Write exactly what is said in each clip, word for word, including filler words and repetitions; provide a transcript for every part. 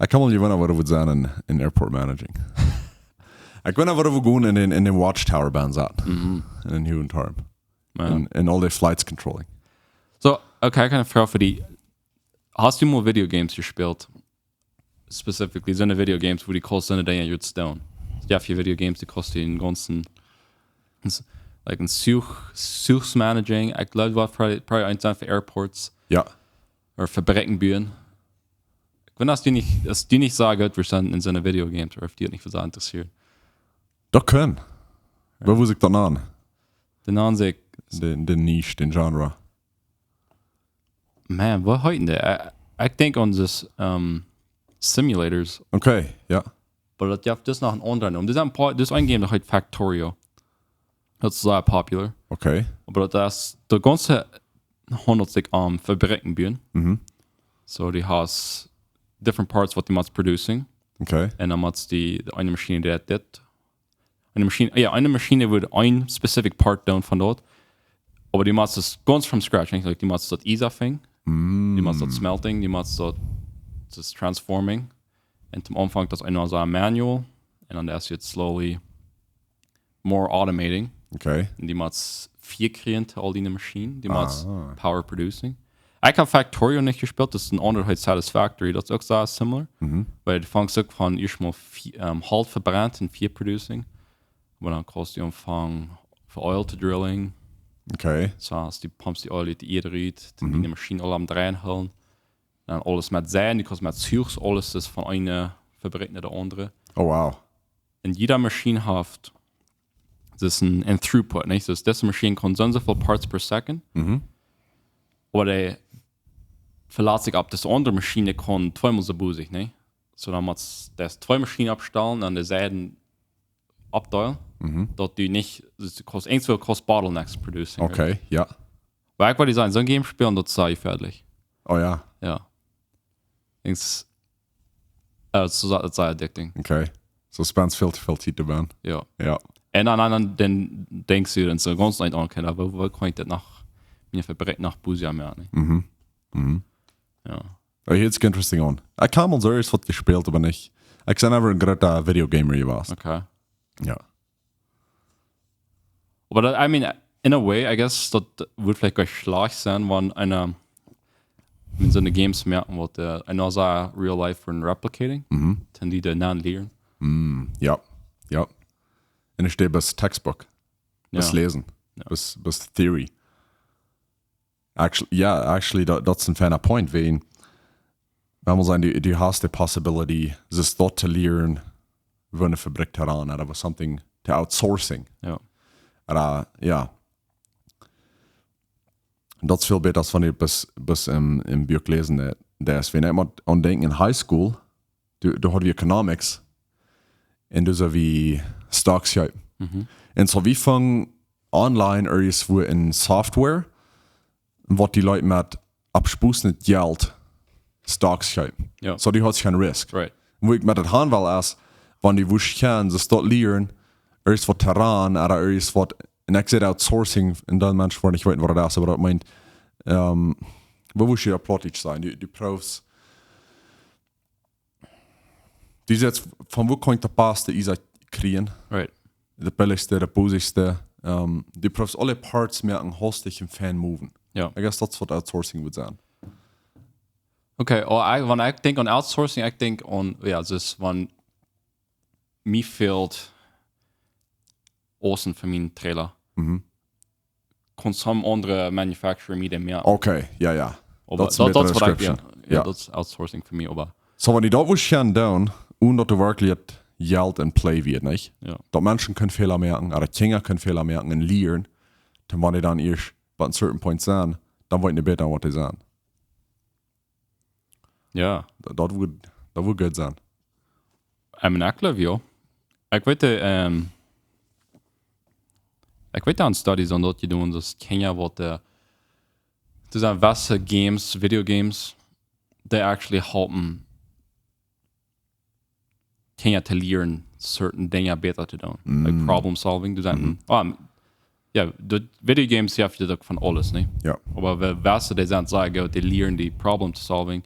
Ekj kaun mie wundren, waut wie sent en, en Airport Managing. Ekj wunda, waut wie gonen en dän, en dän Watchtower bennen sent. Mhm. En dän huagen Tower. Jo. En, en aul dee Flights Controlling. So, okay, ekj hab eene Froag fa die. Hast du mol Video Games jespält? Specifically, soone Video Games, wua du kaust soone Dinja goot doonen. Jo, fa Video Games, du kaust dän gaunzen, s-, like, een Zuch, Zuchs Managing. Ekj jleew, daut probably, probably eent sent fa Airports. Jo. Ooda Fabriken buen. Ekj weet, aus du nich, aus du nich soo goot wurscht sennen en soone Video Games, ooda auf die daut nich soo interesseet. Daut kaun. Jo. Woo wudd ekj daut nanen? Dän Namen saj ekj. De, de Nisch, dän Genre. Man, waut heeten dee? Ekj, ekj denkj aun dise, ähm, simulators. Okay, jo. Oba daut jeft dus noch een aundren Nomen. Doa sent een poa, doa es een Game, daut heet Factorio. Daut es sea popular. Okay. Oba daut es, de gaunze haundelt sikj om Fabriken buen. Mhm. So, du hast different parts waut du motst producing. Okay. Un dan motst du, de eene Maschien deit dit. Eene Maschien, jo, eene Maschien wudd een specific part doonen von doa. Oba du motst daut gaunz from scratch, nich? Like, du motst daut Ies aufhängen. Mm. Du motst daut smelting, du motst daut, daut transforming. Un aum Aunfank daut es noch soo manual. Un dan es daut slowly more automating. Okay. Un du motst Fia kjrieen to aul diene Maschinen. Du motst Ah. Power producing. Ekj hab Factorio nich jespält, daut es een aundret, heet Satisfactory. Daut es uk soo similar. Mhm. Wiels du fangst uk von ieescht mol Fia, ähm, Holt vebrennt un Fia producing. Oba dan kaust du aunfangen fa Oil to drilling. Okay. So, aus du pumpst de Oil ut de Ieed rut, dan Mhm. de Maschien aul aum Dreien hoolen. Dan aules met Seien, du kaust met Zuchs, aules es von eene Fabrik no de aundre. Oh, wow. Un jiede Maschien haft daut een, een Throughput, nich? Daut dise Maschien kaun soo un soo väl Parts per Second. Mhm. Oba dee velat sikj opp, daut de aundre Maschien kaun tweemol soo bosich, nich? So, dan motst du twee Maschinen oppstalen, aun de Sieden oppdeelen, Mhm. daut du nich, daut du kaust, eent kaust Bottlenecks producing, right? Okay, jo. Oba ekj wudd sajen, soon Game spälen, daut es sea jefäadlich. Oh jo. Jo. Denkjst, äh, daut es, daut es sea addicting. Okay. So spends väl to väl Tiet doabie. Jo. Jo. Un dan, dan, dan denkjst du dan soo gaunz nich aun, okay, woo, woo kaun ekj daut noch, miene Fabrik noch busier moaken, nich? Mhm. Mhm. Jo. Oh, hieet sikj interesting aun. Ekj hab mol serious waut jespält, oba nich. Ekj sie never een groota Video Gamer jewast. Okay. Jo. Oba daut, I mean, in a way, I guess, daut wudd veleicht nich schlajcht sennen, wan eena, wan soone Games moaken, waut, äh, eena soo real life wudden replicating, Mhm. dan dee doa aun lieren. Mm, jo, jo. Un ekj steit bloos Textbook. Bloos Jo. läsen. Jo. Bloos, bloos theory. Actually, jo, actually, daut, daut es een feina point, wiels, wan wie sajen, du, du hast de possibility, daut to lieren, woo eene Fabrik to runnen, ooda something to outsourcing. Jo. Ooda, jo. Daut es väl bäta, aus wan du bloos, bloos em, em Buak läsen, daut, daut es, wan ekj mol aun denkj en high school, du, du haudst economics un du soo wie stocks kjeepen. Mhm. Un so wie fungen online irjentwua en Software, waut die Leet met opp Spos nich Jelt stocks kjeepen. Jo. So du haudst kjeen risk. Right. Wua ekj met daut han well es, wan du wurscht kjennen, daut doa lieren, irjentwaut to runnen, ooda irjentwaut, un ekj saj outsourcing, un dan Menschen woaren nich weeten waut daut es, oba daut meent, ähm, woo wurscht du daut Plautdietsch sajen? Du, du proowst, du sajchst, von wua kaun ekj daut baste Ies kjrieen? Right. Daut billichste, daut bosichste. Ähm, du proowst aule Parts moaken, haustich un fein moven. Jo. I guess daut es waut outsourcing wudd sennen. Okay, oh, ekj, wan ekj denkj aun outsourcing, ekj denkj aun, jo, daut es wan mie fält Aussen fa mienen Trailer. Mhm. Kaun soon aundra Manufacturer mie dee moaken. Okay, jo, jo. Oba daut es daut, daut es bäta waut ekj, jo, Description. Jo, Jo. daut es outsourcing fa mie, oba So, wan du daut wurscht kjennen doonen, onen daut du werkjlich Jelt en play wieet, nich? Jo. Daut Menschen kjennen Fäla moaken, ooda Kjinja kjennen Fäla moaken un lieren, dan wan dee dan ieescht by a certain point sent, dan weeten dee bäta waut dee sent. Jo. Daut, daut wudd, daut wudd goot sennen. I mean, ekj jleew, jo. Ekj weet, äh, ähm, ekj weet aun studies aun daut jedonen, daut Kjinja waut, äh, doa sent jewesse Games, Video Games, they actually halpen Kjinja to lieren, certain Dinja bäta to doonen. Like Mm. problem solving. Doa sent, Mhm. ähm, jo, de Video Games, jo, jeft daut uk von aules, nä? Jo. Oba we-, jewesse, dee sent, saj ekj, dee lieren die problem to solving.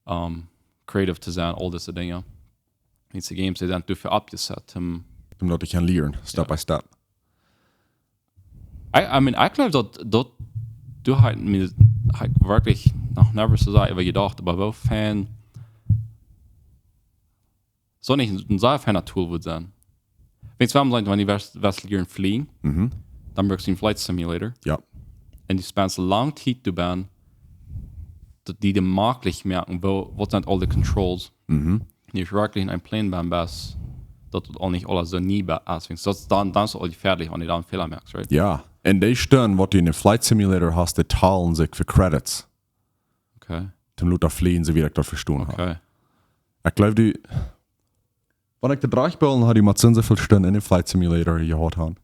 Ähm, creative to sennen, aul dise Dinja. Dise Games, dee sent doafäa oppjesat, om Om daut to kjennen lieren, step by step. I, I mean, ekj jleew daut, daut, du hast mie, hast werkjlich noch never soo sea äwa jedocht, oba woo fein, soo nich een sea feina Tool wudd sennen. Wan du west, wan du west lieren fleajen, dan brukst du een Flight Simulator. Jo. Un du spendst lang Tiet doabie, daut die de maklich moaken, woo, waut sent aul de controls. Nich werkjlich een plane bie best, daut daut aul nich aules soo nie bie es. Wiels daut dan, dan es aul jefäadlich, wan du dan Fäla moakst, right? Jo. Un dee Stund, waut du en een Flight Simulator hast, dee talen sikj fa credits. Okay. Toom lota fleajen, soo aus ekj daut vestonen hab. Okay. Ekj jleew, du, wan ekj de Drachbellen haud, du motst soo un soo väl Stunden en een Flight Simulator jehaut haben.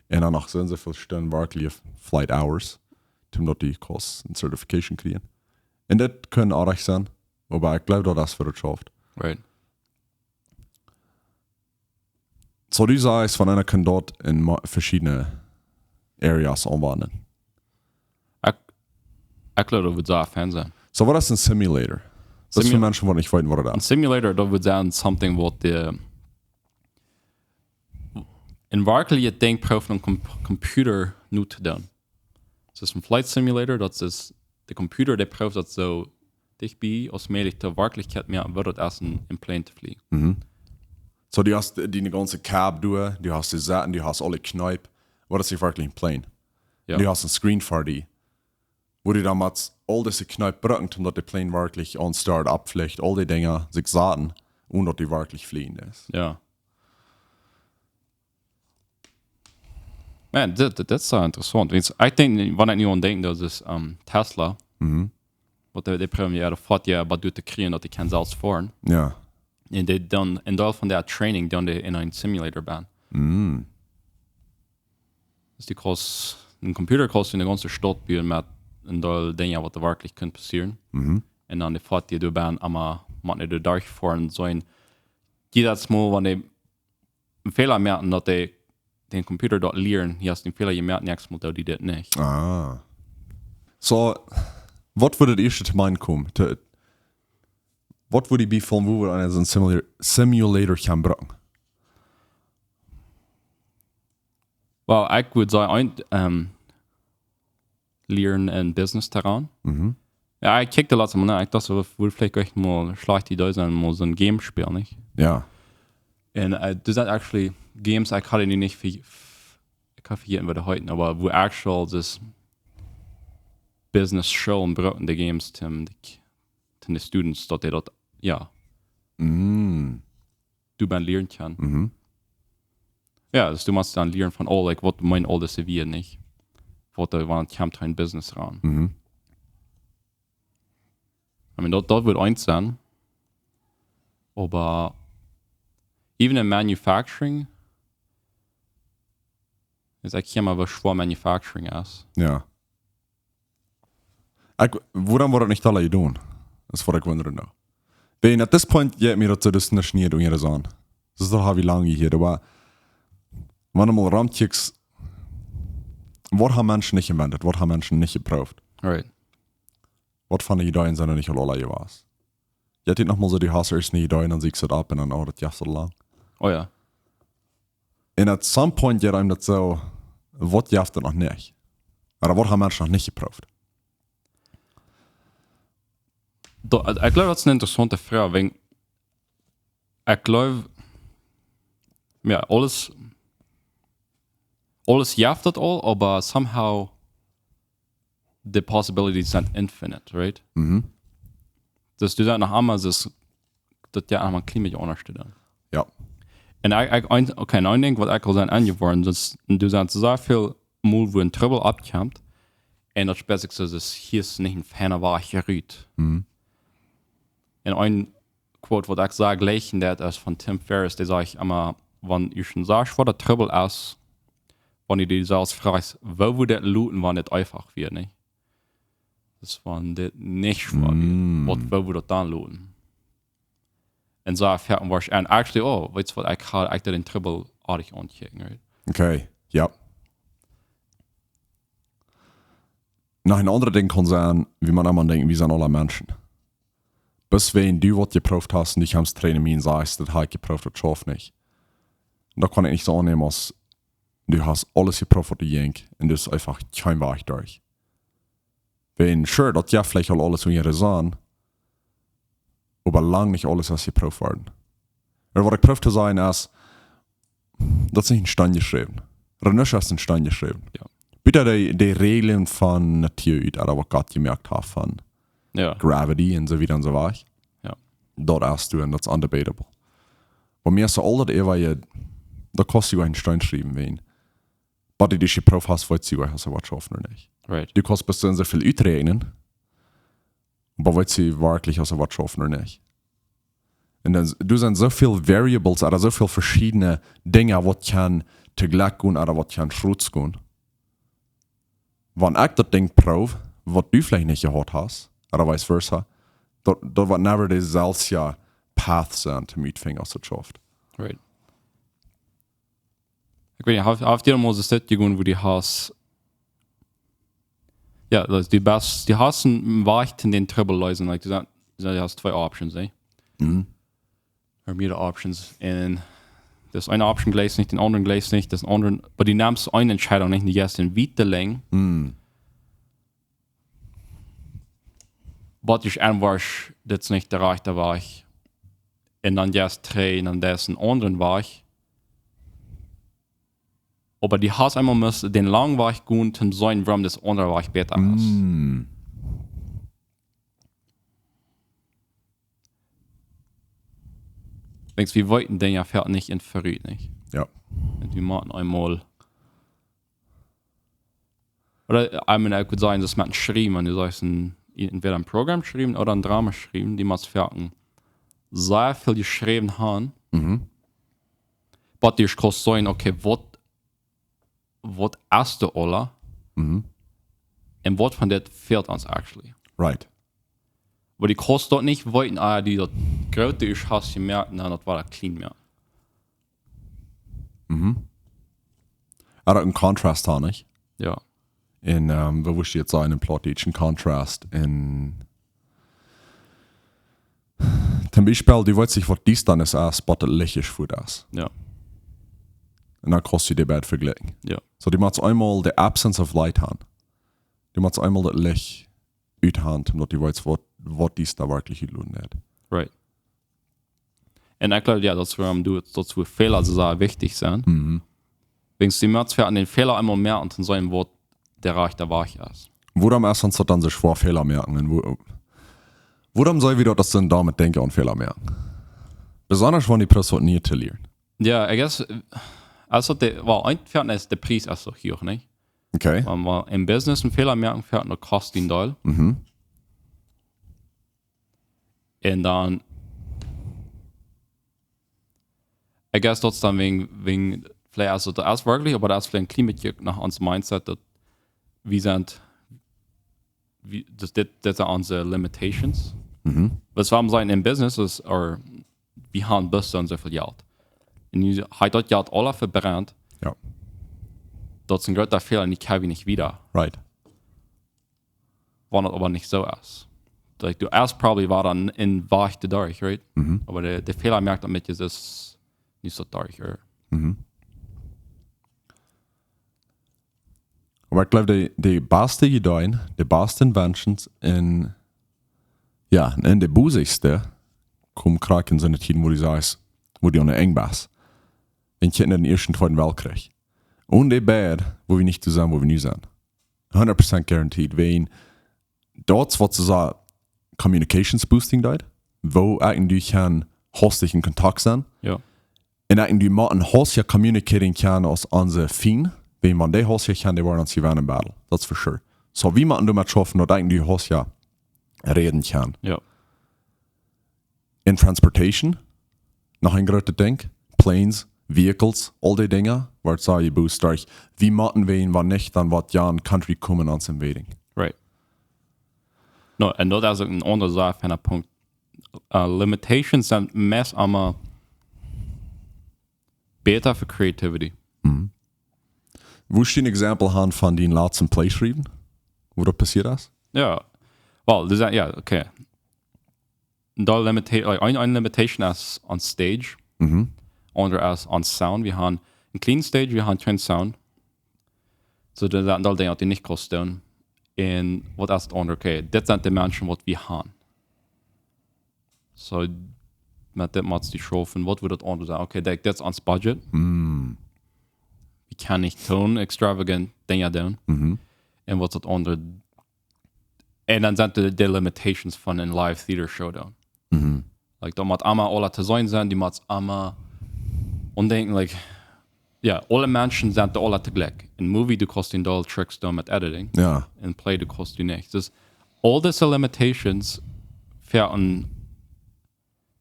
Un dan noch soo un soo väl Stunden werkjlich flight hours, toom daut du kaust een Certification kjrieen. Un daut kaun oajch sennen, oba ekj jleew, daut es fa de Zukunft. Right. Soo, du sajchst, wan eena kaun daut en mo-, veschiedne Areas aunwenjen. Ekj, ekj jleew, daut wudd sea fein sennen. Soo, waut es een Simulator? Daut es fa Simu- Menschen, waut nich weeten, waut daut Een es. Simulator, daut wudd sennen something waut de, een werkjlichet Dinkj prooft een com-, Computer nu to doonen. Daut es een Flight Simulator, daut es de Computer, dee prooft daut soo dicht bie aus mäajlich to Werkjlichkjeit, mea woo daut es, een, een plane to fleajen. Soo, du hast de, de gaunze Cab doa, du hast de Sitten, du hast aule Kneep. Waut es werkjlich een plane? Jo. Un du hast een Screen ver die, wua du dan motst aul dise Kneep brucken, toom daut de plane werkjlich on start oppflicht, aul dee Dinja sikj saten, onen daut du werkjlich fleajen deist. Jo. Man, dit, dit, dit es soo interessaunt. Wiels ekj denkj, wan ekj nu aun denkj, daut es, ähm, Tesla. Waut dee, dee proowen jo de Foatieja bie doa to kjrieen, daut dee kjennen selfst foaren. Jo. Un dee dan, een Deel von de Training, dan dee en een Simulator bie. Dus du kaust, een Computer kaust du en de gaunze Staut buen met een Deel Dinja, waut werkjlich kunnen passieren. Un dan de Foatieja doa bie, emma met ne doa derchfoaren, soo een, jiedet Mol, wan dee een Fäla moaken, daut dee, dän Computer daut lieren, hia hast een Fäla jemoakt, näakjstet Mol deit dee dit nich. Ah. Soo, waut wudd daut ieeschte to mie komen? To, waut wudd die biefaulen, woo wudd eena soon Simula-, Simulator kjennen brucken? Well, ekj wudd sajen, een, ähm, lieren en Business to gonen. Jo, ekj kjikj de latste Mol no, ekj docht, daut wudd veleicht ieescht mol schlajcht Idee sennen, mol soon Game spelen, nich? Jo. Un, äh, doa sent actually Games, ekj haud nu nich ve-, ekj haud vejäten, waut dee heeten, oba wua actual dis Business Schoolen brucken de Games, toom de K-, toom de Students, daut dee daut, jo, doa bie lieren kjennen. Jo, dus du motst dan lieren von, oh, like, waut meent aul dise Wieed, nich? Waut dee, wan et kjemt to een Business aun. I mean, daut, daut wudd eent sennen. Oba even in manufacturing, es ekj kjikj mau, woo schwoa manufacturing es. Jo. Ekj, wuarom woat daut nich aul jedonen? Daut es waut ekj wundren doo. Wiels at this point, jo, mie daut soo, daut es nich nie doa jedonen. Daut es aul, hab ekj lang jehieet, oba wan du mol romkjikjst, waut haben Menschen nich invented, waut haben Menschen nich jeprooft? Right. Waut fa Ideeen sent doa nich aul aula jewast? Jo, daut noch mol soo, du hast ieescht ne Idee un dan sittst du daut opp un dan, oh, daut jeft soo lang. Oh jo. Un at some point, jo, dan daut soo, waut jeft et noch nich? Ooda waut haben Menschen noch nich jeprooft? Daut, ekj jleew, daut es eene interessante Froag, wiels ekj jleew, jo, aules, aules jeft et aul, oba somehow the possibilities sent infinite, right? Dus du sajchst noch emol, daut, daut jo emol een kjlien bät aundasch to doonen. Jo. Un ekj, ekj, een, okay, un een Dinkj, waut ekj aul sie aunjeworden, daut du sajchst, soo väl Mol, wua een Trubbel oppkjemt, un daut spieet sikj soo, daut hia es nich een feina Wajch rut. Un een Quote, waut ekj sea jlikjen deed, es von Tim Ferriss, dee sajcht emol, wan du soo sajchst, waut de Trubbel es, wan du die selfst froagst, woo wudd daut loten, wan et eefach wia, nich? Daut es wan dit nich schwoa wia, waut, woo wudd daut dan loten? Un soo fäat waut aun, actually, oh, weetst waut, ekj ha, ekj deed dän Trubbel oajch aunkjikjen, right? Okay, jo. Noch een aundret Dinkj kaun sennen, wua eena aun denkjt, wie sent aula Menschen. Bloos wäajen du waut jeprooft hast un du kjemst trigj no mie un sajchst, daut hab ekj jeprooft, daut schauft nich. Daut kaun ekj nich soo aunnämen aus du hast aules jeprooft waut du jinkj un du hast eefach kjeen Wajch derch. Wäajen, sure, daut jeft veleicht aul aules unja de Sonn, oba lang nich aules es jeprooft worden. Un waut ekj proow to sajen es, daut es nich en Steen jeschräwen. Nuscht es en Steen jeschräwen. Jo. Buta de, de Räajlen von Natua ut, ooda waut Gott jemoakt haft von Jo. Gravity un soo wieda un soo wieda. Jo. Daut es du un daut es undebatable. Oba mie es aul daut äwa, daut kaust du en Steen schriewen, wäajen. Waut du jeprooft hast, weetst du, aus waut schauft ooda nich. Right. Du kaust bloos soo väl uträakjnen, oba weetst du werkjlich, aus waut schauft ooda nich. Un dan, doa sent soo väl Variables, ooda soo väl veschiedne Dinja waut kjennen toojlikj gonen ooda waut kjennen schrots gonen. Wan ekj daut Dinkj proow, waut du veleicht nich jehaut hast, ooda vice versa, daut, daut woat never de selwje path sennen, toom utfinjen aus daut schauft. Right. Ekj weet nich, haft, haft jie mol soo Städ jegonen, wua du hast, jo, daut du best, du hast en, en Wajch toom dän Trubbel leesen, like, du hast, du hast twee Options, eh? Mhm. Ooda mearere Options. Un daut es eene Option jlikjt nich, dän aundren jlikjt nich, daut es eene aundre, oba du nemst eene Entscheidunk nich, du jeist en wieda Lien. Mhm. Waut du aunwoascht, daut es nich de rajchte Wajch. Un dan jeist trigj, un dan daut es een aundren Wajch. Oba du hast eemol must dän langen Wajch gonen, toom seenen, wuarom daut aundre Wajch bäta es. Mhm. Denkjst, wie weeten Dinja foaken nich em Verut, nich? Jo. Un wie motten eemol, ooda, I mean, ekj wudd sajen, daut es met een Schriewen, wan du sajchst, een, entwäda een Program schriewen ooda een Drama schriewen, du motst foaken sea väl jeschräwen haben, Mhm. waut du kaust sajen, okay, waut, waut es doa aula? Mhm. Un waut von dit fält ons actually? Right. Oba du kaust daut nich weeten, ah, du daut groote Usch hast jemoakt, un dan daut wada kjlien moaken. Mhm. Ooda een Contrast haben, nich? Jo. Un, ähm, woo wudd ekj daut sajen, en Plautdietsch, een Contrast, en, toom Biespel, du weetst nich, waut Diestanis es, oba daut Licht es, wua daut es. Jo. Un dan kaust du dee beid vejlikjen. Jo. So, du motst eemol de absence of light haben. Du motst eemol daut Licht uthaben, toom daut du weetst, waut, waut diesta werkjlich utloten deit. Right. Un ekj jleew, jo, daut es wuarom du, daut es wua Fäla soo sea wichtich sent. Mhm. Wäajen du motst foaken dän Fäla eemol moaken, toom seenen, waut de rajchte Wajch es. Wuarom es ons daut dan soo schwoa, Fäla moaken? Un wua-, wuarom sell wie daut, daut wie doamet denkjen aun Fäla moaken? Besonda wan du proowst waut Nieet to lieren. Jo, I guess, äh, also de, well, een, foaken es de Pries es soo huach, nich? Okay. Wan, wan em Business een Fäla moaken, foaken, daut kost een Deel. Mhm. Un dan, I guess daut es dan wäajen, wäajen, veleicht es daut, daut es werkjlich, oba daut es veleicht een kjlien bät uk noch ons Mindset, daut wie sent, wie, daut dit, dit sent onse Limitations. Mhm. Waut wie haben sennen em Business es, or, wie haben bloos dan soo väl Jelt. Un nu haft daut Jelt aula vebrent. Jo. Daut es een groota Fäla, un dee kjrie wie nich wada. Right. Wan daut oba nich soo es. Like, du hast probably wada een, een Wajch doaderch, right? Mhm. Oba de, de Fäla moakt daut met die, daut es nich soo derch, or. Mhm. Oba ekj jleew, de, de baste Ideeen, de baste Inventions un, jo, un de busichste, komen krakjt en soone Tieden, wua du sajchst, wua du aun de Enj best. Denkj aun dän ieeschten, tweeden Weltkjrich. Un dee beid, wua wie nich toop sent, wua wie nu sent. Hundat Prozent guaranteed, wäajen daut es waut see sajen, communications boosting deit, woo ekj un du kjennen hastich en Kontakt sennen. Jo. Un ekj un du motten hastja communicating kjennen aus onse Fiend, wäajen wan dee hastja kjennen, dee woaren ons jewennen en battle. That's for sure. So, wie motten doamet schaufen, daut ekj un du hastja räden kjennen. Jo. In transportation, noch een grootet Dinkj. Planes, vehicles, aul dee Dinja, woat sea jeboost derch, wie motten wäajen, wan nich, dan woat jan country komen ons invading. Right. No, un daut es uk een aundra Sach von dän Punkt. Äh, Limitations sent meist emma bäta fa creativity. Mhm. Wurscht du een Example haben von dän latsten Play schriewen, wua daut passieet es? Jo. Well, daut es, jo, okay. Een Deel limita-, like, een, een limitation es on stage, Mhm. aundre es on sound. Wie haben een clean stage, wie haben kjeen sound. So, dan sent een Deel Dinja, dee nich kosten. Un waut es daut aundre? Okay, dit sent de Menschen waut wie haben. So, met dit motst du schaufen. Waut woat daut aundre sennen? Okay, dit, dit es ons budget. Mm. Wie kjennen nich too extravagant Dinja doonen. Mhm. Un waut es daut aundre? Un dan sent de, de limitations von een live theater show dan. Mhm. Like, daut mott emma aula to seenen sennen, dee mott emma, un denkjen, like, jo, aule Menschen sent aula toojlikj. Een movie, du kaust een Deel tricks doonen met editing. Jo. Een play, du kaust du nich. Dus aul dise limitations fa een,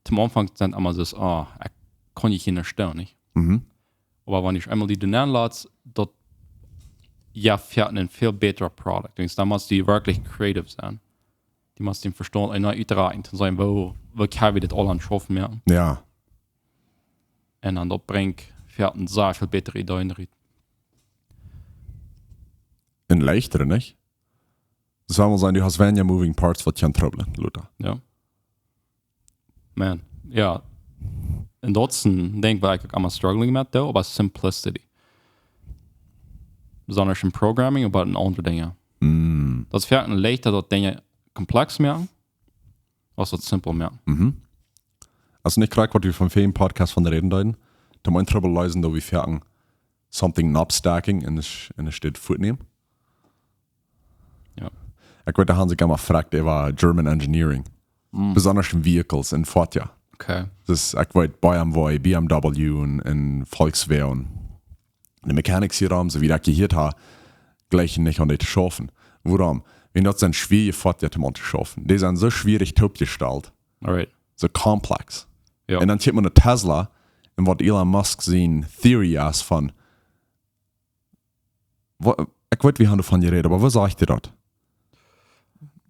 tom Aunfank sent emma soo, oh, ekj kaun nich hia stonen, nich? Mhm. Oba wan du eemol dee doonen latst, daut, jo, fa een väl bätret Product. Dus dan mott dee werkjlich creative sennen. Dee mott dän vestonen, un neu uträakjnen, to seenen, woo, woo kjenn wie dit aula aun schaufen moaken. Jo. Un dan daut brinjt fa een sea väl bätre Ideen rut. Un leichtere, nich? Daut saul mol sennen, du hast weinja moving parts waut kjennen trubblen, Lothar. Jo. Man, jo. Un daut es een Dinkj wua ekj uk emma struggling met doo, oba simplicity. Besonda en programming, oba en aundre Dinja. Mm. Daut es fa een leichta daut Dinja komplex moaken, aus daut simpel moaken. Mhm. Daut es nich krakjt waut wie von väl em Podcast von räden deeden. Toom een Trubbel leesen, daut wie fa something nopstacking un es, un es steit footnehmen. Jo. Ekj weet, doa haben see emma jefroacht äwa German engineering. Mm. Besonda en vehicles un Foatieja. Okay. Dus ekj weet, B M W, B M W un, un Volkswagen. De Mechanics hia aun, soo aus ekj jehieet hab, jlikjen nich aun dee to schaufen. Wuarom? Wiels daut sent schwierje Foatieja toom aun to schaufen. Dee sent soo schwierich toopjestalt, Alright. soo komplex. Jo. Un dan kjikjt eena no Tesla un waut Elon Musk sien theory es von, wa-, ekj weet, wie haben doavon jerät, oba waut sajcht dee doa?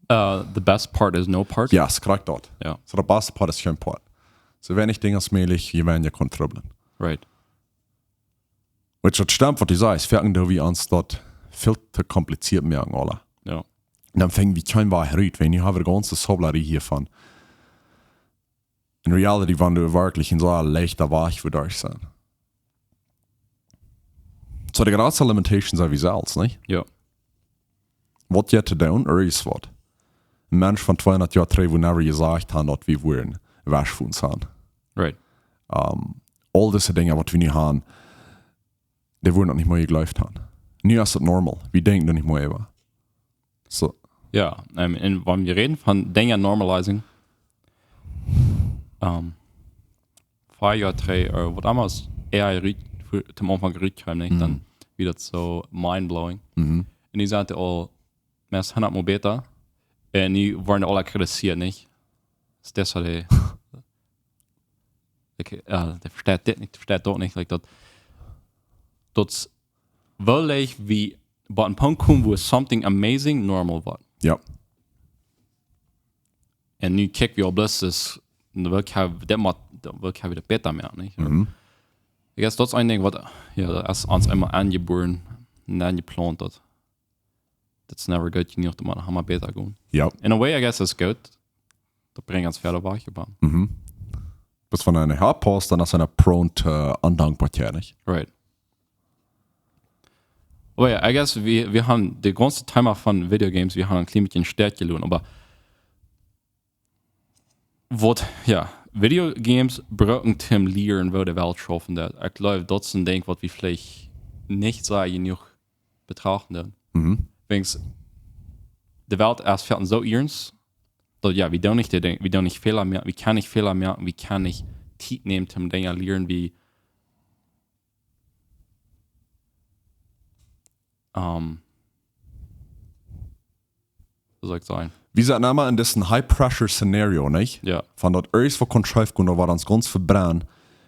Uh, the best part is no part. Jo, es krakjt daut. Jo. Soo, daut baste Poat es kjeen Poat. Soo weinich Dinja aus mäajlich, je weinja kaun trubblen. Right. Weetst, daut stemt waut du sajchst, foaken doo wie ons daut väl to kompliziert moaken, aula. Jo. Un dan finj wie kjeen Wajch rut, wiels nu hab wie de gaunze Sablarie hiavon. En reality, wan du werkjlich en soo leichta Wajch wudst sennen. Soo, de jratste limitation sent wie selfst, nich? Jo. Waut je to doonen, ooda es waut? Een Mensch von tweehundat Joa trigj, wua never jesajcht haud daut wie wudden Wajch von sennen. Right. Um, aul dise Dinja waut wie nu haben, dee wudden daut nich mea jejleeft haben. Nu es daut normal. Wie denkjen doa nich mea äwa. Soo. Jo, ähm, un wan wie räden von Dinja normalizing, ähm, fief Joa trigj, ooda waut emma, aus A I rut-, fu-, toom Aunfank rutkjeem, nich? Mhm. Dan wia daut soo mindblowing. Mhm. Un dee sent aul meist hundat Mol bäta. Un nu woaren dee aula kritisiert, nich? Es daut soo de, like, jo, dee vesteit dit nich, dee vesteit daut nich, like daut, daut es woo leicht wie bie een Punkt komen, wua something amazing normal woat. Jo. Un nu kjikj wie aul bloos, daut, nu well ekj dit mol, daut well ekj daut bäta moaken, nich? Mhm. I guess daut es een Dinkj waut, jo, daut es ons eemol aunjebuaren un aunjeplaunt daut. Daut es never goot jenuach, daut mott emma bäta gonen. Jo. In a way, I guess, es goot. Daut brinjt ons wieda wajch, oba. Mhm. Bloos wan eena nich opppaust, dan es eena prone to Ondankboakjeit, nich? Right. Oba jo, I guess, wie, wie haben daut gaunze Thema von Videogames, wie haben een kjlien bät stäakj jeloten, oba waut, jo, Videogames brucken toom lieren, woo de Welt schaufen deit. Ekj jleew, daut es een Dinkj waut wie veleicht nich soo jenuach betrachten doonen. Mhm. Wiels de Welt es fa ons soo iernst, daut, jo, wie doonen nich de Dinj-, wie doonen nich Fäla moaken, wie kjennen nich Fäla moaken, wie kjennen nich Tiet nämen toom Dinja lieren, wie, ähm, woo saul ekj sajen? Wie sent emma en disen high pressure scenario, nich? Jo. Von daut irjentwaut kaun schief gonen, daut woat ons gaunz vebrennen.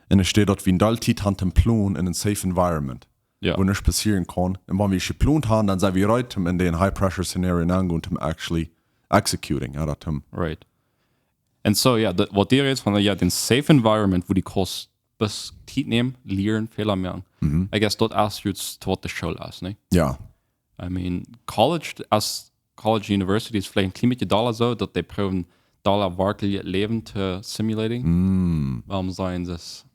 Un doa steit daut wie een Deel Tiet haben toom plonen en een safe environment. Jo. Wua nuscht passieren kaun. Un wan wie jeplont haben, dan sent wie reed om en dän high pressure scenario aungonen, om actually executing, jo, daut om. Right. Un soo, jo, daut, waut du rätst von, jo, dän safe environment, wua du kaust bloos Tiet nämen, lieren, Fäla moaken. Mhm. I guess daut es just waut de School es, nich? Jo. I mean, College, aus College University es veleicht een kjlien bät dolla soo, daut dee proowen dolla werkjlich Läwen to simulating. Wuarom sent daut,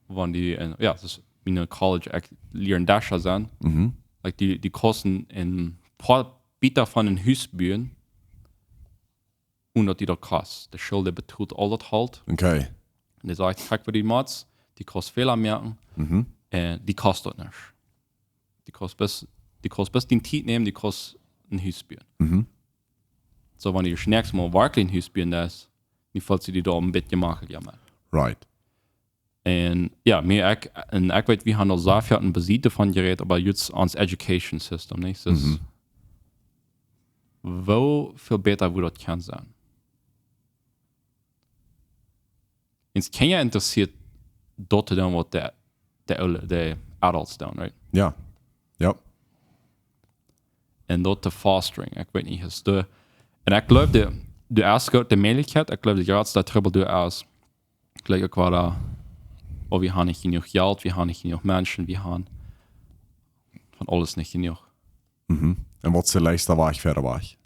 wan dee, en, jo, daut es, mien College, ekj lia en Dasha sennen. Like, dee, dee kosten een poa Bieeta von een Hus buen, un daut dee daut kost. De School, dee betolt aul daut Holt. Okay. Un dee sajcht, kjikj, waut dee mott, dee kaust Fäla moaken. Un dee kost daut nich. Dee kaust bloos, dee kaust bloos dee Tiet nämen, dee kaust een Hus buen. Soo, wan dee daut näakjste Mol werkjlich een Hus buen, daut es, nu felt sikj dee doa een bät jemakjlicha met. Right. Un jo, mie, ekj, un ekj weet, wie haben aul sea väl en Besied doavon jerät, oba just ons education system, nich? Daut es, woo väl bäta wudd daut kjennen sennen? Ons Kjinja interessieet daut to doonen, waut de, de oole, de adults doonen, right? Jo. Jo. Un daut to fostering, ekj weet nich, es de, un ekj jleew, de, de es goot, de Mäajlichkjeit, ekj jleew, de jratsta Trubbel doa es, jlikj uk wada, oh, wie haben nich jenuach Jelt, wie haben nich jenuach Menschen, wie haben von aules nich jenuach. Un waut es de leichsta Wajch, wieda Wajch?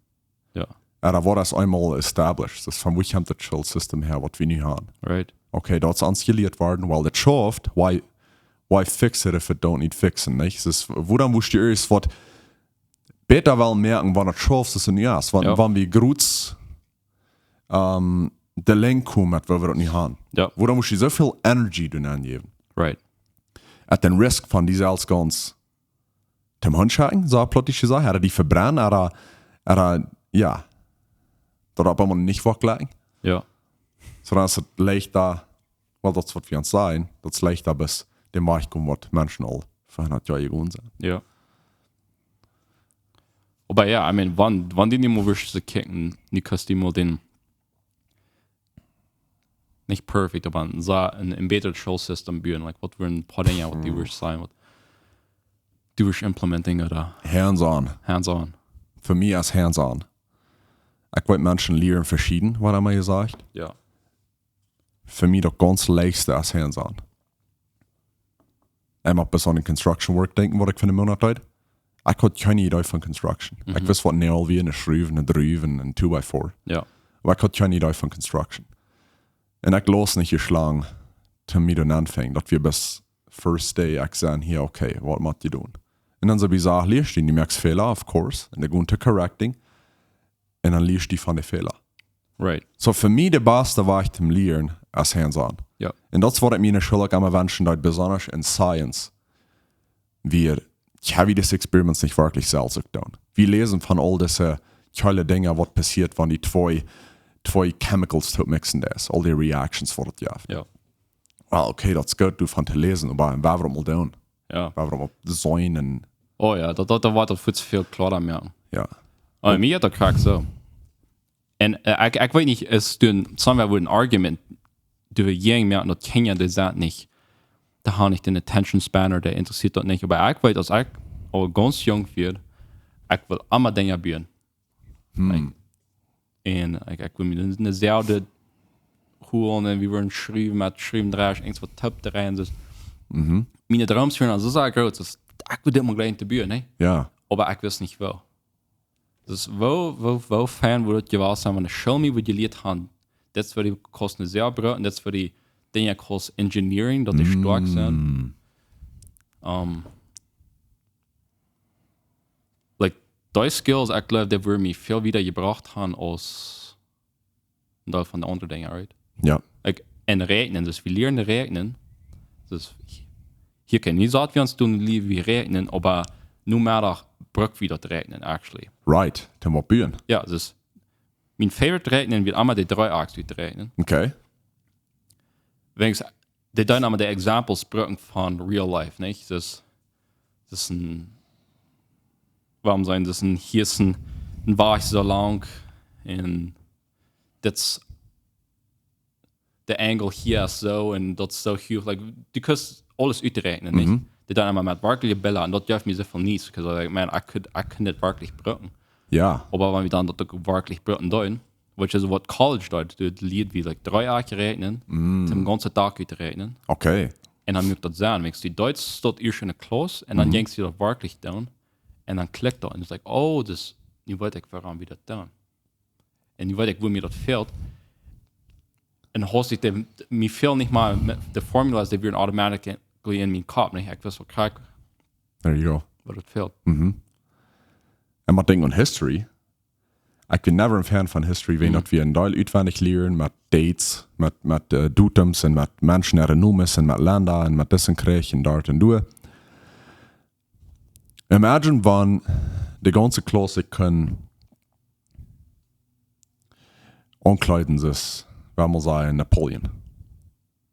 Jo. Jo, daut woat ieescht eemol established. Daut es von wua kjemt daut Schoolsystem häa, waut wie nu haben. Right. Okay, daut es ons jelieet worden, well, daut schauft, why, why fix it if it don't need fixing, nich? Daut es, wua dan wurscht du ieescht waut bäta wellen moaken, wan daut schauft, es nu, jo, es wan, Jo. Wan wie groots, ähm, de Lenj komen met, wua wie daut nu haben. Jo. Wua dan wurscht du soo väl Energy doonen aunjäwen? Right. At den Risk von dee selfst gaunz dem Hund schekjen, soo plautdietsch jesajcht, ooda dee vebrennen, ooda, ooda, jo, daut opp eemol nich wajch jlikjen. Jo. Soo dan es daut leichta, well, daut es waut wie ons sajen, daut es leichta, bat dee Wajch komen, waut Menschen aul fa hundat Joa jegonen sent. Jo. Oba jo, I mean, wan, wan dee nu mol wurscht to kjikjen, nu kaust dee mol dän, nich perfect, oba een, soo een, een bätret Schoolsystem buen, like, waut wudden een poa Dinja, waut dee wurscht sennen, waut dee wurscht implementing ooda Hands-on. Hands-on. Fa mie es hands-on. Ekj weet, Menschen lieren veschieden, waut emma jie sajen. Jo. Fa mie daut gaunz leichsta es hands-on. Ekj mott bloos aun construction work denkjen, waut ekj fa een Moonat deed. Ekj haud kjeene Idee von construction. Ekj wist waut een Nail wia, een Schruw, een Druw, een two by four. Jo. Oba ekj haud kjeene Idee von construction. Un ekj läs nich hia Schlang, to mie dan aunfangen. Daut wia bat first day, ekj säd hia, okay, waut mott ekj doonen? Un dan soo bie Sach lieescht du, du moakst Fäla, of course, un dee gonen to correcting. Un dan lieescht du von de Fäla. Right. Soo fa mie de baste Wajch toom lieren es hands-on. Jo. Un daut es waut ekj mie en de School uk emma wenschen deed, besonda en science. Wie, jo, wie dise experiments nich werkjlich selfst uk doonen. Wie läsen von aul dise kjeele Dinja, waut passieet, wan dee twee, twee chemicals toop mixen, daut es aul dee reactions, waut et jeft. Jo. Well, okay, daut es goot, doavon to läsen, oba woo woa wie daut mol doonen? Jo. Woo woa wie daut mol seenen un Oh jo, daut, daut, daut woat daut väl, väl kloara moaken. Jo. Oh, mie jeit daut krakjt soo. Un, äh, ekj, ekj weet nich, es doa een, somewhere woat een argument, doa wie jung moaken, daut Kjinja, dee sent nich, dee haben nich dän attention span ooda dee interessieet daut nich. Oba ekj weet, aus ekj aul gaunz jung wia, ekj wull emma Dinja buen. Like, un ekj, ekj wull mie een, een Säw holen un wie wudden schruwen met Schruwendresch, irjent waut toop to reiwen. Daut, miene Dreems wieren aul soo sea groot, daut ekj wull dit mol jlikj to buen, nä? Jo. Oba ekj wist nich woo. Daut es, woo, woo, woo fein wudd daut jewast sennen, wan de School mie wudd jelieet haben, daut es woo dee kaust een Säw brucken, daut es woo dee Dinja kaust engineering, daut dee stoakj sent. Um, like, dee skills, ekj jleew, dee wudden mie väl wieda jebrocht haben aus een Deel von de aundre Dinja, right? Jo. Like, en räakjnen, daut wie lieren räakjnen. Daut, hia kjennen, nich daut wie ons doonen, lia wie räakjnen, oba nu mea bruck wie daut räakjnen, actually. Right, toom waut buen. Jo, daut, mien favorite räakjnen wia emma de Dreeakjs uträakjnen. Okay. Wäajens, dee doonen emma de examples brucken von real life, nich? Daut, daut es een, wuarom sent, daut es een, hia es een, een Wajch soo lang un daut es, de Angle hia es soo un daut es soo huach. Like, du kaust aules uträakjnen, nich? Dee doonen emma met werkjliche Bilda un daut jeft mie soo väl Niees, 'cause, like, man, I could, I could dit werkjlich brucken. Jo. Oba wan wie dan daut uk werkjlich brucken doonen, which is waut College deed, dee lieed wie, like, Dreeakjs räakjnen, dän gaunzen Dach uträakjnen. Okay. Un dan mott daut sennen, wäajens du deist daut ieescht en de Klauss un dan denkjst du daut werkjlich doonen. Un dan klikjt daut un es like, oh, daut, nu weet ekj, wuarom wie daut doonen. Un nu weet ekj, wua mie daut fält. Un haust ekj de, mie fält nich mol met de formulas, dee wieren automatically en mienen Kopp, nich? Ekj wist waut krakjt, There you go. Waut daut fält. Mhm. Un waut denkjt aun history? Ekj bie never een Fan von history, wan daut wie een Deel utwendich lieren met dates, met, met äh, datums un met Menschen äare Nomes un met Lenda un met disen Kjrich un doa un doa. Imagine wan de gaunze Klass kunn aunkleeden, soo aus, wan wie sajen, Napoleon.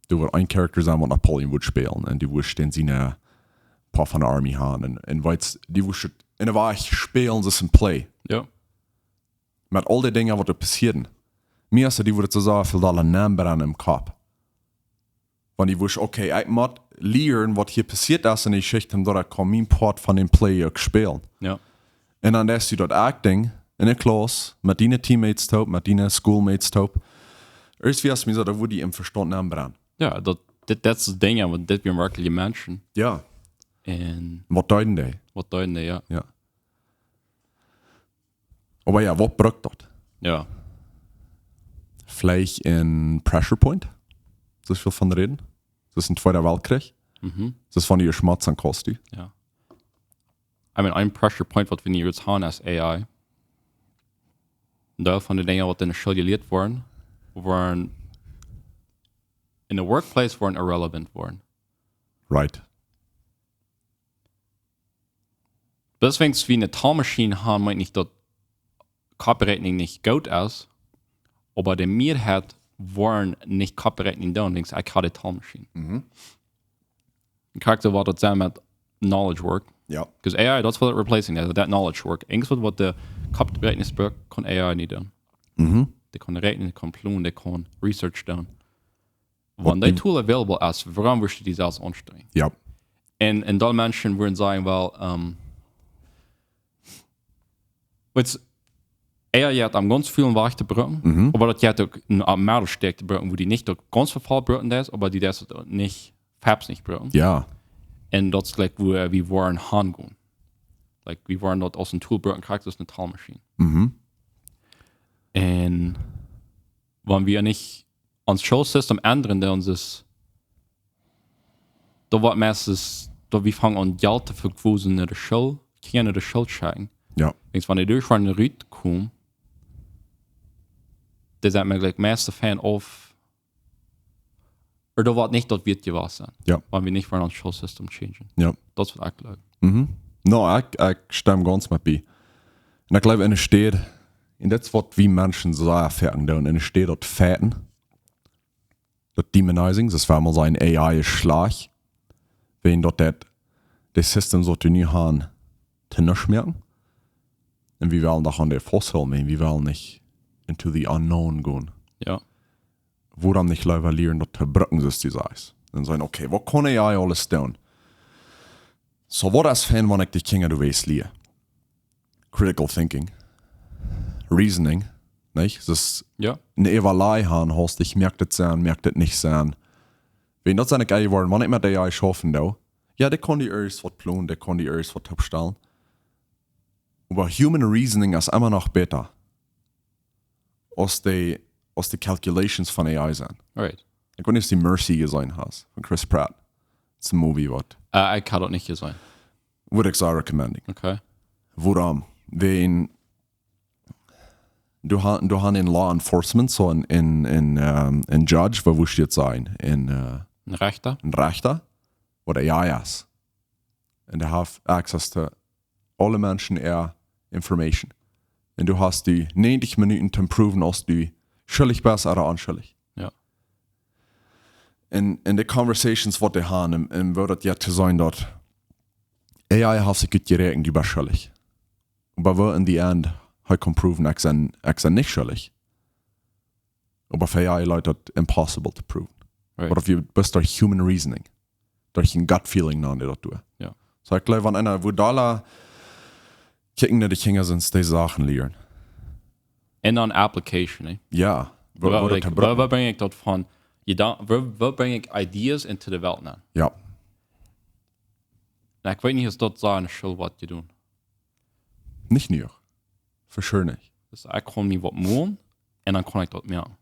Du wurscht een Charakter sennen, waut Napoleon wudd spälen. Un du wurscht dan siene Poat von de Army haben. Un, un weetst, du wurscht en de Wajch spälen, soo aus een Play. Jo. Met aul dee Dinja, waut doa passieeden. Mie es daut, du wurscht soo väl dolla nembrennen em Kopp. Wan du wurscht, okay, ekj mott lieren, waut hia passieet es en de Jeschicht, un daut ekj kaun mien Poat von dän Play uk spälen. Jo. Un dan deist du daut acting en de Klass, met diene Teammates toop, met diene Schoolmates toop. Ieescht wia et mie soo, daut wudd die em Vestaunt nembrennen. Jo, daut, dit, dit es daut Dinkj, jo, waut dit wia werkjlich Menschen. Jo. Un Waut deeden dee? Waut deeden dee, jo. Jo. Oba jo, waut brukt daut? Jo. Veleicht een pressure point? Soo väl von räden? Daut es een Tweeda Weltkjrich? Mhm. Daut es von die Schmatz aun Kost, du? Jo. I mean, een pressure point, waut wie nu jrod haben, es A I. Een Deel von de Dinja, waut en de School jelieet woaren, woaren en de workplace woaren irrelevant woaren. Right. Bloos wiels wie eene Talmaschien haben, meent nich, daut Kopprekjnunk nich goot es, oba de Mearheit woaren nich Kopprekjnunk doonen, wiels ekj hab de Talmaschien. Mhm. Un krakjt soo woat daut sennen met knowledge work. Jo. Because A I, that's what it replacing, that, that knowledge work. Irjentwaut, waut de Kopprekjnunk brukt, kaun A I nich doonen. Mhm. Dee kaun räakjnen, dee kaun plonen, dee kaun research doonen. Wan Waut dee die Tool available es, wuarom wurscht du die selfst aunstrenjen? Jo. Un, un dan Menschen wudden sajen, well, ähm, weetst, A I jeit om gaunz väl Wajch to brucken, Mhm. oba daut jeit uk een Meddel stoakj to brucken, wua du nich daut gaunz väl brucken deist, oba du deist daut nich, fabs nich brucken. Jo. Un daut es like, wua wie woaren hangonen. Like, wie woaren daut aus een Tool brucken, krakjt aus eene Talmaschien. Mhm. Un wan wie nich ons Schoolsystem endren, dan es daut, waut meist es, daut wie fangen aun Jelt to vequosen no de School, Kjinja no de School schekjen. Jo. Wiels wan dee derch woaren rutkomen, dee sent mie like meist fein auf, ooda daut woat nich daut wieet jewast sennen. Jo. Wan wie nich woaren ons Schoolsystem changen. Jo. Daut es waut ekj jleew. Mhm. No, ekj, ekj stem gaunz met bie. Un ekj jleew en de Städ, un daut es waut wie Menschen soo sea foaken doonen, en de Städ daut fighten, daut demonizing, daut wia mol sien A I schlajcht, wan daut daut, de Systems, waut wie nu haben, to nuscht moaken. Un wie wellen doa aun de fausthoolen, wan wie wellen nich into the unknown gonen. Jo. Wuarom nich leewa lieren daut to brucken, soo aus du sajchst? Un sajen, okay, waut kaun A I aules doonen? Soo, waut es fein, wan ekj de Kjinja doa waut lia? Critical thinking. Reasoning. Nich? Daut es Jo. een Äwalei haben, haustich, moakt et Senn, moakt et nich Senn. Wan daut sent ekj jeworden, wan ekj met A I schaufen doo. Jo, dee kaun die ieescht waut plonen, dee kaun die ieescht waut oppstalen. Oba human reasoning es emma noch bäta aus de, aus de calculations von A I sent. Right. Ekj weet nich, aus du Mercy jeseenen hast, von Chris Pratt. Daut es een Movie, waut Äh, ekj hab daut nich jeseenen. Wudd ekj sea recommending. Okay. Wuarom? Wan du hast, du hast en Law Enforcement, soo en, en, en, ähm, en Judge, woo wudd ekj daut sajen? En, äh, Een Rechta? En Rechta, ooda A I es. Un dee haft access to aule Menschen äa information. Un du hast die negentig Minuten to proven, aus du schuldich best ooda onschuldich. Jo. En, en de conversations, waut dee haben, en, en wudd daut jo to sennen, daut A I haft sikj goot jeräakjent, du best schuldich. Oba woo in the end, hee kaun proven, ekj sie, ekj sie nich schuldich. Oba fa A I es daut impossible to proven. Right. Oba wan du best derch human reasoning, derch een gut feeling no dee daut doonen. Jo. Soo, ekj jleew, wan eena wudd dolla kjikjen no de Kjinja, sent dee Sachen lieren. Un dan application, nä? Jo. Woo, Woo, woo daut like, to woo, brucken. Woo brinj ekj daut von, je dan, woo, woo brinj ekj ideas into de Welt nenn? Jo. Un ekj weet nich, aus daut soo en de School woat jedonen. Nich nu. For sure nich. Dus ekj kaun mie waut molen un dan kaun ekj daut moaken.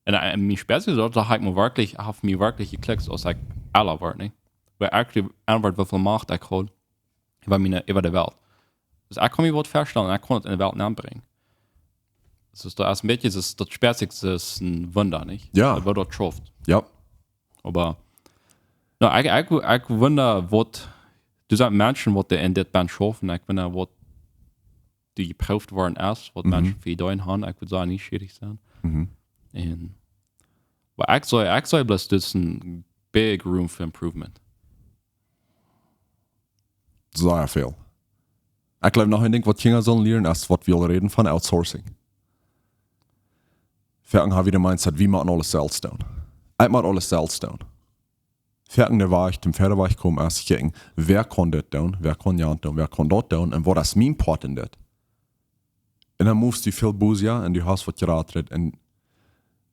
Un, äh, mie spezieell daut, daut haud mie werkjlich, haud mie werkjlich jeklikjt, aus ekj elra wort, nich? Wua ekj de Enwuat, woo väl Macht ekj haud äwa miene, äwa de Welt. Dus ekj kaun mie waut väastalen, ekj kaun et enne Welt nenbrinjen. Dus daut es een bät, daut, daut spezieell, daut es een Wunda, nich? Jo. Woo daut schauft. Jo. Oba, no, ekj, ekj, ekj wunda waut, doa sent Menschen waut doa en dit Band schaufen, ekj wunda waut doa jeprooft worden es, waut Mhm. Menschen fa Ideeen haben, ekj wudd sea nieschierich sennen. Mhm. Un, oba ekj saj, ekj saj bloos, dit es een big room for improvement. Sea väl. Ekj jleew noch een Dinkj waut Kjinja sellen lieren es waut wie aul räden von Outsourcing. Foaken hab wie de Mindset, wie motten aules selfst doonen. Ekj mott aules selfst doonen. Foaken de Wajch, dän vieeden Wajch komen es kjikjen, wäa kaun dit doonen, wäa kaun jant doonen, wäa kaun daut doonen un waut es mien Poat en dit? Un dan movest du väl busier un du hast waut jrata un,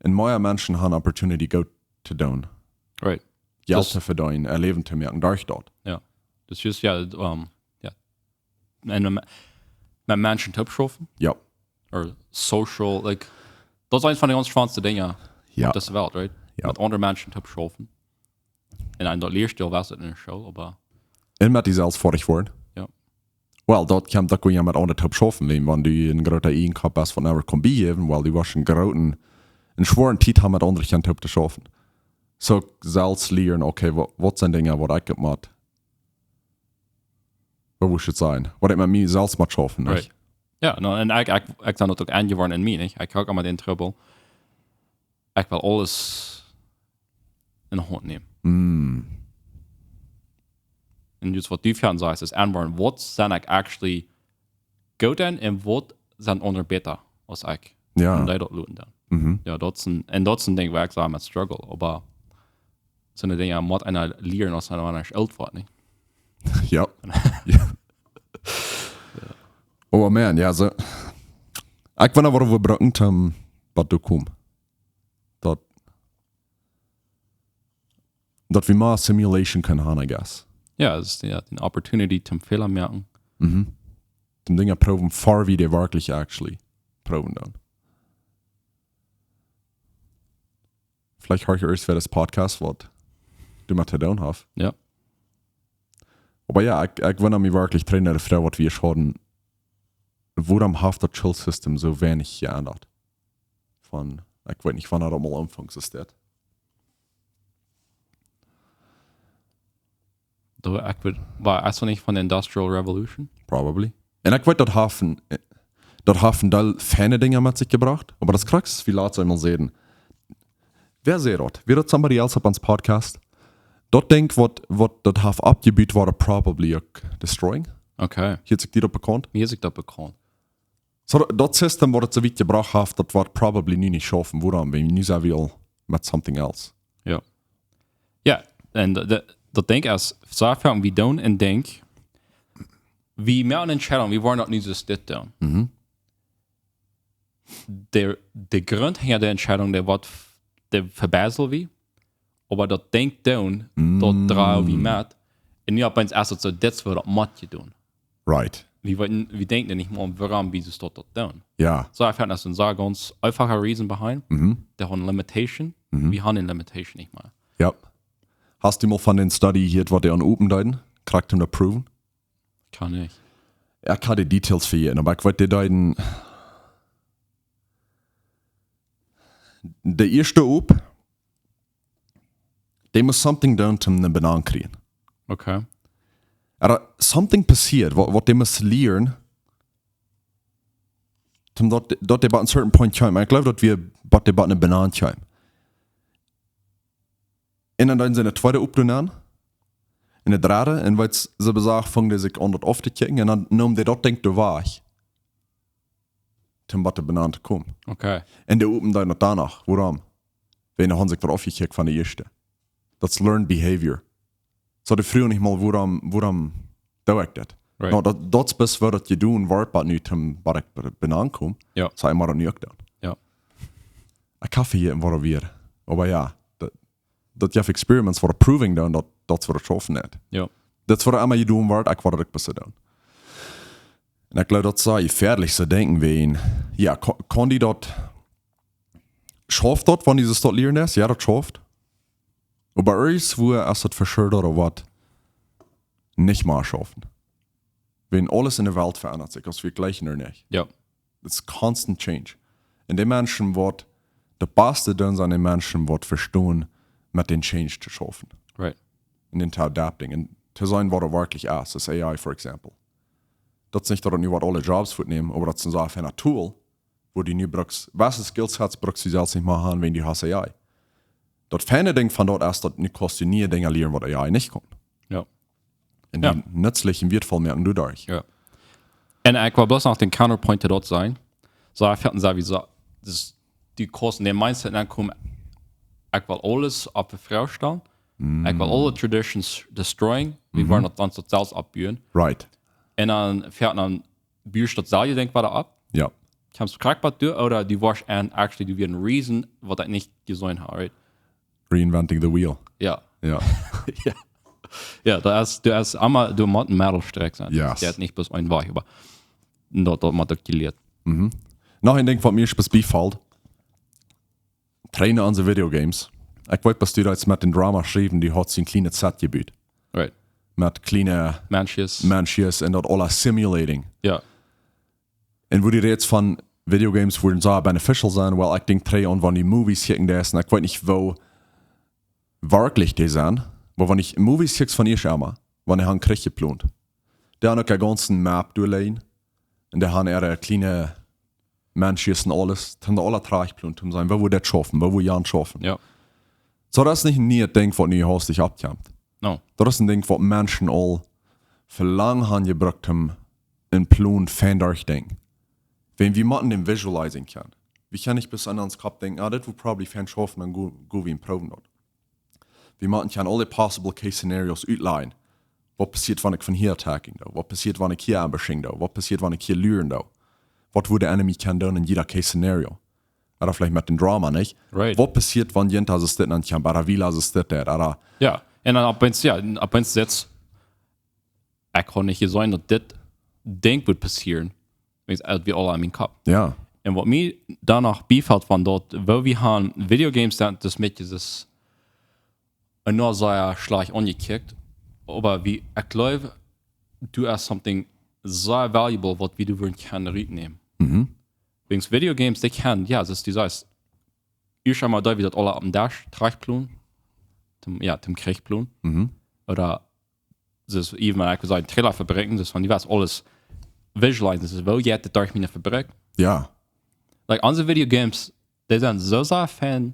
un mea Menschen haben opportunity goot to doonen. Right. Jelt Dus- to vedeenen, äa Läwen to moaken, derch daut. Dus just, jo, ähm, jo. Un met, met Menschen toop schaufen. Jo. Or social, like, daut es eent von de gaunz spannendste Dinja Jo. opp dise Welt, right? Jo. Met aundre Menschen toop schaufen. Un dan daut lieescht du waut en de School, oba Un met die selfst foadich woaren. Jo. Well, daut kjemt, daut kaun jo met aundre toop schaufen, wan, wan du een groota Eejenkopp best, waut never kaun bejäwen, well, du woascht een grooten, een schwoaren Tiet haben met aundre Kjinja toop to schaufen. So selfst lieren, okay, wa-, waut sent Dinja waut ekj opp mott, woo wudd ekj daut sajen? Waut ekj met mie selfst mott schaufen, nich? Right. Jo, no, un ekj, ekj, ekj sie daut uk enjeworden en mie, nich? Ekj hab emma dän Trubbel. Ekj well aules en de Haunt nämen. Mm. Un just waut du foaken sajchst, es enwoaren, waut sie ekj actually goot en un waut sent aundre bäta aus ekj? Jo. Un dee daut loten dan. Mhm. Jo, daut es een, un daut es een Dinkj wua ekj saj met struggle, oba soone Dinja mott eena lieren aus eena, wan eena oolt woat, nich? Jo. Jo. Oh man, jo, so. Ekj wunda waut wie brucken, om bat doa to komen. Daut, daut wie mea simulation kjennen haben, I guess. Jo, daut es, jo, dee Opportunity toom Fäla moaken. Mhm. Toom Dinja proowen, ver wie dee werkjlich actually proowen doonen. Veleicht hia ieescht wada dän Podcast, waut du met to doonen hast. Jo. Oba jo, ekj, ekj wunda mie werkjlich, Trainer, de Froag, waut wie ieescht hauden, wuarom haft daut Schoolsystem soo weinich jeendat? Von, ekj weet nich, wanea daut mol aunfunk, es daut? Doa, ekj weet, wia daut nich von de Industrial Revolution? Probably. Un ekj weet, daut haft, daut haft väl feine Dinja met sikj jebrocht, oba daut Krux es, wie latst eemol säden, wäa säd daut? Wia daut somebody else opp ons Podcast? Daut Dinkj, waut, waut daut haft oppjebut, wia probably uk destroying. Okay. Hieet sikj die daut bekaunt? Hieet sikj daut bekaunt. So, daut System, waut et soo wiet jebrocht haft, daut woat probably nu nich schaufen. Wuarom? Wan nu sent wie aul met something else. Jo. Jo, un de, de, daut Dinkj es, soo foaken wie doonen een Dinkj, wie moaken Entscheidungen, wie wellen daut nu soo dit doonen. Mhm. De, de Grunt hinja de Entscheidunk, dee woat, dee vebäsel wie, oba daut Dinkj doonen, daut Mm. drei wie met. Un nu opp eemol es et soo, dit es waut daut mott je doonen. Right. Wie, wie, wie denkjen nich mea aun, wuarom wie daut, daut doonen. Jo. Soo, ekj funk, daut es een sea gaunz eefacha reason behind. Mhm. Dee haben een limitation. Mhm. Wie haben een limitation nich mea. Jo. Hast du mol von dän Study jehieet, waut dee aun Open deeden? Krakjt om to proowen? Kaun nich. Ekj kaun de Details vejäten, oba ekj weet, dee deeden, de ieeschte Op, dee must something doonen, om eene Banaan kjrieen. Okay. Ooda something passieet, waut, waut dee must lieren, om daut, daut dee bie een certain point kjeem. Ekj jleew, daut wia, bat dee bie eene Banaan kjeem. Un dan deeden see een tweede Op doonen. Un een dredde, un waut see besach, fungen see sikj aun daut auftochecken, un dan neemen dee daut Dinkj doa wajch, om bat de Banaan to komen. Okay. Un dee Open deeden daut doano. Wuarom? Wan dee haben sikj daut aufjekjikjt von de ieeschte. Daut es learned behavior. So, dee fruagen nich mol, wuarom, wuarom doo ekj dit? Right. No, daut, daut es best waut daut je doonen woat, bat nu, om bat ekj be-, Banaan kom. Jo. So, ekj mott daut nu uk doonen. Jo. Ekj kaun hia een waut wada. Oba jo, daut, daut je experiments waut proving doonen, daut, daut woat schaufen nich. Jo. Daut es waut emma je doonen woat, ekj woa daut uk best doonen. Un ekj jleew, daut es jefäadlich to denkjen, wan, jo, kaun, kaun dee daut, Schauft daut, wan du daut lieren deist? Jo, daut schauft. Oba irjentwua es daut for sure, daut waut nich mea schaufen. Wan aules enne Welt veendat sikj, aus wie jlikjen daut nich. Jo. It's constant change. Un dee Menschen waut daut baste doonen, sent dee Menschen waut vestonen, met dän Change to schaufen. Right. Un dan to adapting. Un to seenen waut et werkjlich es. Daut es A I, for example. Daut es nich daut et nu waut aule Jobs wajchnämen, oba daut es een sea fein Tool, wua du nu brukst, waut Skillsets brukst du selfst nich mea haben, wan du hast A I. Daut feine Dinkj von daut es, daut nu kaust du niee Dinja lieren waut A I nich kaun. Jo. Un Jo. dee nutzlich un wieetvoll moaken doaderch. Jo. Un ekj well bloos noch dän Counterpoint to daut sajen. Soo, ekj haud sowieso, daut du kaust en dän Mindset aunkomen, ekj well aules opp de Froag stalen. Ekj well aule traditions destroyen. Wie woaren daut dan selfst oppbuen. Right. Un dan, fa dan bust daut selfst, denkj, wada opp. Jo. Kjemst krakjt waut derch, ooda du woascht en, actually, du woascht een reason waut ekj nich jeseenen hab, right? Reinventing the wheel. Jo. Jo. Jo. Jo, daut es, daut es emma, du motst een Mittelstreck sennen. Yes. Daut es nich bloos een Wajch, oba daut, daut mott uk jelieet. Noch een Dinkj waut mie spezifisch bifelt. Trainen aun de Videogames. Ekj weet, waut du deist met dän Drama schriewen, dee haud sien kjlienet Set jebut. Right. Met kjliene Menschen. Menschen un daut aules simulating. Jo. Un wua du rätst von Videogames wudden sea beneficial sennen, well, ekj denkj trigj aun wan du Movies kjikjen deist, un ekj weet nich woo werkjlich dee sent, oba wan du Movies kjikjst von ieescht emol, wan dee haben Kjrich jeplont. Dee haben uk eene gaunze Map doaläajen. Un dee haben äare kjliene Menschen un aules, dee haben aule trajchtjeplont, om seenen, woo woat daut schaufen, woo woat Jan schaufen. Jo. Soo, daut es nich een nieet Dinkj waut nu hastich oppkjemt. No. Daut es een Dinkj waut Menschen aul fa lang haben jebrukt, om een Plon fein derchdenkjen. Wan wie motten dän visualizing kjennen. Wie kjennen nich bloos aun ons Kopp denkjen, ah, dit woat probably fein schaufen, dan go, go wie en proowen daut. Wie motten kjennen aule possible case scenarios utlajen. Waut passieet, wan ekj von hia attacking doo? Waut passieet, wan ekj hia ambushing doo? Waut passieet, wan ekj hia luren doo? Waut wudd de enemy kjennen doonen en jieda case scenario? Ooda veleicht met dän Drama, nich? Right. Waut passieet, wan jent aus es dit aun kjemt, ooda wie aus es dit, ooda Jo. Un dan opp eemol, jo, opp eemol sitst, ekj haud nich jeseenen daut dit Dinkj wudd passieren. Weens et wia aul aun mienen Kopp. Jo. Un waut mie dan noch bifelt von daut, woo wie haben Videogames dan, daut met je daut en noch sea schlajcht aunjekjikjt. Oba wie, ekj jleew, du hast something sea valuable waut wie doa wudden kjennen rutnämen. Weens Videogames, dee kjennen, jo, daut du sajchst, ieescht emol doo wie daut aule opp dän Desch trajchtplonen. Tom, jo, tom Kjrich plonen. Ooda daut, even wan ekj saj, Trailer vebräakjen, daut von, du woascht aules visualizen, daut es, woo jeit daut derch miene Fabrikj. Jo. Like, onse Videogames, dee sent soo sea fein,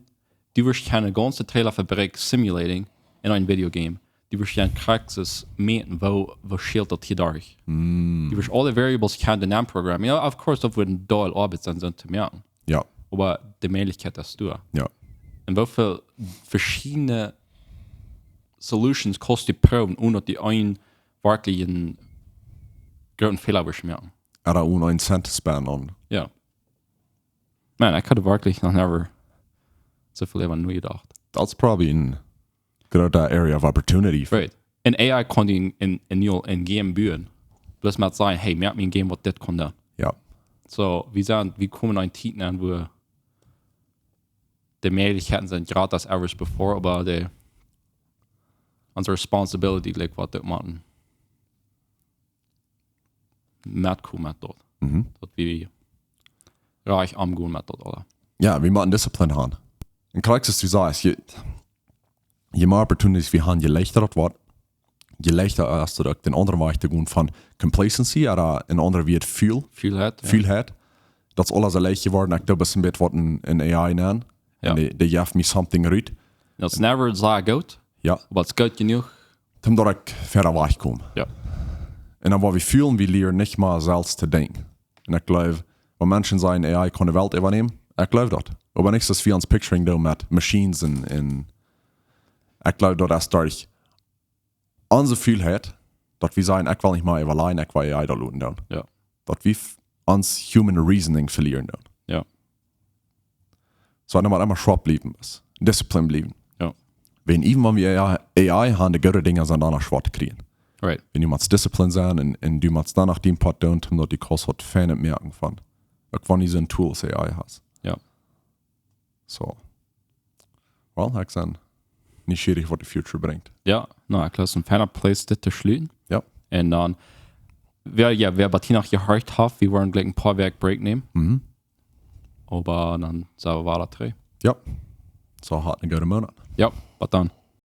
du woascht kjennen gaunze Trailer Fabrikj simulating en een Videogame. Du woascht kjennen krakjt soo mäten, woo, woo schält daut hia derch. Du woascht aule Variables kjennen doa nenprogrammen. Jo, of course, daut woat een Deel Oabeit sennen, soo to moaken. Jo. Oba de Mäajlichkjeit es doa. Jo. Un woo väl veschiedne Solutions kaust du proowen, onen daut du een werkjlich een grooten Fäla woascht moaken. Ooda onen een Cent to spenden aun. Jo. Man, ekj haud werkjlich noch never soo väl äwa nojedocht. Daut es probably een groota area of opportunity. Right. Un A I kaun die en, en, en, en Game buen. Bloos met sajen, hey, moak mie een Game waut dit kaun doonen. Jo. Soo, wie sent, wie komen en Tieden aun, wua de Mäajlichkjeiten sent gratis ever before, oba de, onse responsibility, like, waut daut moaken. Metkomen met daut. Daut wie rajcht omgonen met daut aules. Jo, wie motten Discipline haben. Un krakjt aus du sajchst, je, je mea opportunities wie haben, je leichta daut woat, je leichta es daut uk dän aundren Wajch to gonen von complacency, ooda een aundret Wuat, Ful-, Fulheit, jo. Fulheit. Daut es aules soo leicht jeworden. Ekj doo een bät waut en, en A I nenn. Jo. Un dee, dee jeft mie something rut. Daut es never soo goot, Jo. oba et es goot jenuach. Om doa uk wieda wajch to komen. Jo. Un dan waut wie feelen, wie lieren nich mea selfst to denkjen. Un ekj jleew, wan Menschen sajen, A I kaun de Welt äwanämen, ekj jleew daut. Oba nich soo aus wie ons picturing doonen met machines un, un ekj jleew daut es derch onse Fulheit, daut wie sajen, ekj well nich mea äwalieejen, ekj well A I daut loten doonen. Jo. Daut wie f-, ons human reasoning velieren doonen. Jo. Soo, dan mott emma sharp bliewen, es. Discipline bliewen. Jo. Wan even wan wie A I, A I haben, de goode Dinja sent dan noch schwoa to kjrieen. Right. Wan du motst Discipline sennen un, un du motst dan noch dän Poat doonen, om daut du kaust waut fein moaken von. Uk wan du soon Tool aus A I hast. Jo. So. Well, ekj sie nieschierich, waut de future brinjt. Jo, nu, ekj jleew, daut es een feina Plauss, dit to schluten. Jo. Un dan, wäa, jo, wäa bat hia noch jehorcht haft, wie woaren jlikj een poa Wäakj Break nämen. Mhm. Oba dan sent wie wada trigj. Jo. So, haft een gooden Moonat. Jo, bat dan.